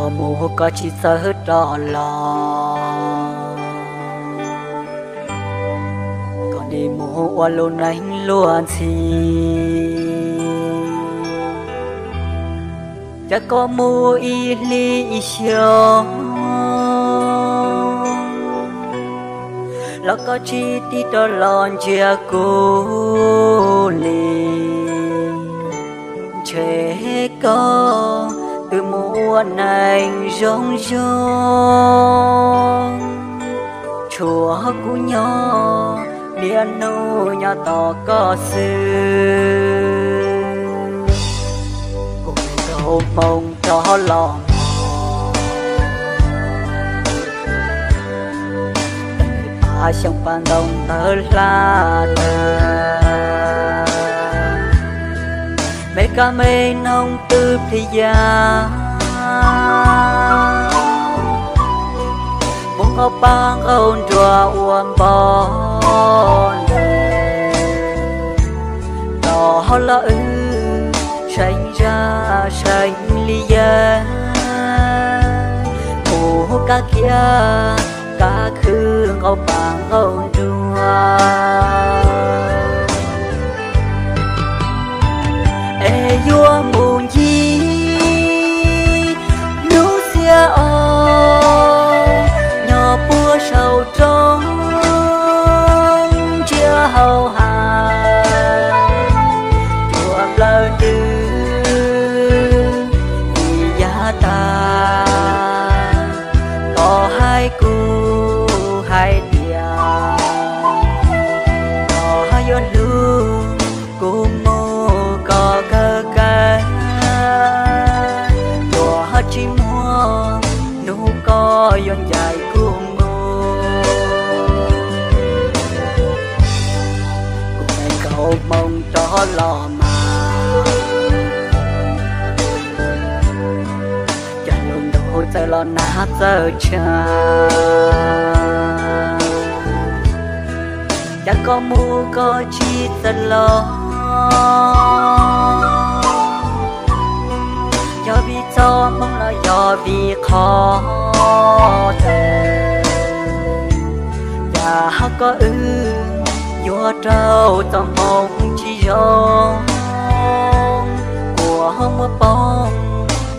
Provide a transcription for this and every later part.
Mus koj tsis txawj rov los, koj nim mus ua lub neej luag ntxhi. Cas koj mus ib hlis ib xyoos los koj tsis tig rov los ntsia kuv li. Ntshe koj twb mus ua neeg zoo zoo, tshuav kuv nyob niaj hnub nyob tos koj xwb. Kuv me nkauj hmoob rov los mog, pab xyoob pab ntoo ntawd hla tawg, me kab me noog twb plig ya, mus nqaus paj nqaus nruas ua npog ntws, los ho los wb seev zaj seev li yawg, mus kab kiab kab khw nqaus paj nqaus nruas. Es yuav mus ncig lub xiab os, nyob puag saum roob ntsia hauv hav, cuag plaws twg vim yav tas. Koj hais kuv hais tias koj yuav hlub kuv mus kom kawg kawg, yuav tsis muaj hnub koj yuav ncaim kuv mus. Kuv me nkauj hmoob rov los mas, cas lub ntuj txawm los nag txawm tshav. Cas koj mus koj tsis txawj los, yog vim txoj hmoo los yog vim qhov twg, cas koj wb yuav raug txoj hmoo tsis zoo, kua muab poob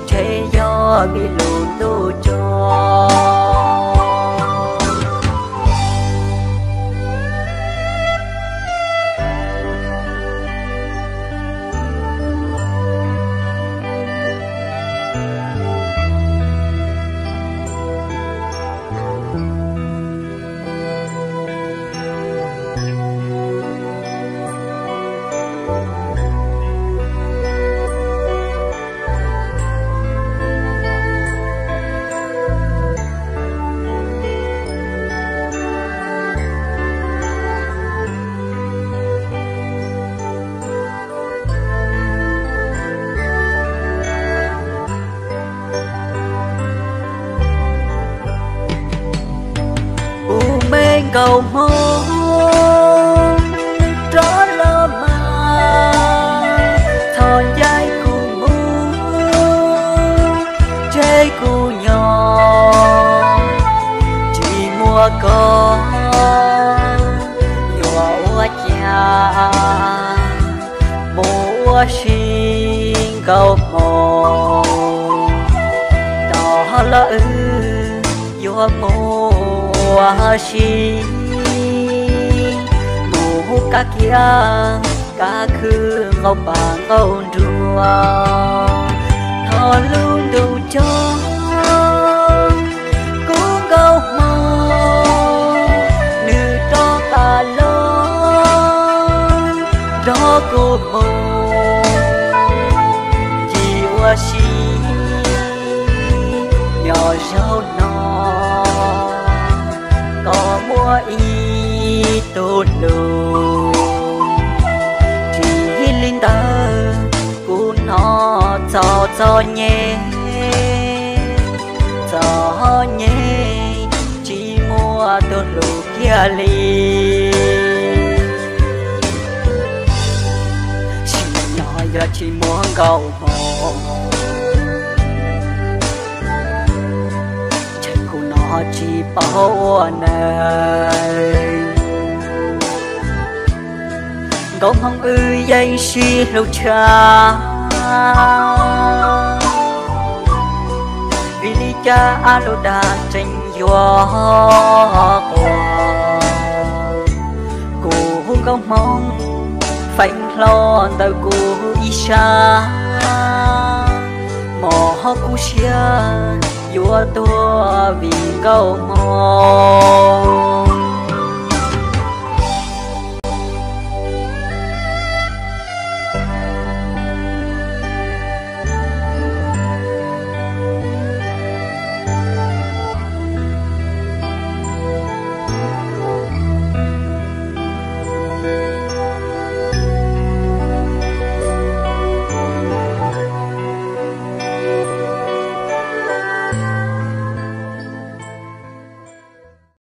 ntshe yog vim lub ntuj tsuag. Kuv me nkauj hmoob rov los mas, txhob ncaim kuv mus, tseg kuv nyob tsis muaj koj, yuav ua cas mus ua si nkauj hmoob, rov los wb yuav mus ua si, mus kab kiab kab khw nqaus paj nqaus nruas. Thaum lub ntuj tsuag, kuv nkauj hmoob nws rov tas los nrog kuv mus, tsis ua si nyob zaum no, koj muaj ib tug hlub. Tsis li ntawd kuv hnov txog txom nyem, txom nyem tsis muaj tus hlub kiag li. Sim no yog tsis muaj nkauj hmoob, tsis paub ua nawb. Nkauj Hmoob wb yeej sib hlub tshaj, vim li cas ab lub dag tseem yuav quas. Kuv Nkauj Hmoob feem hlo ntawm kuv ib sab, mos ho kuv siab yuav tuag vim Nkauj Hmoob.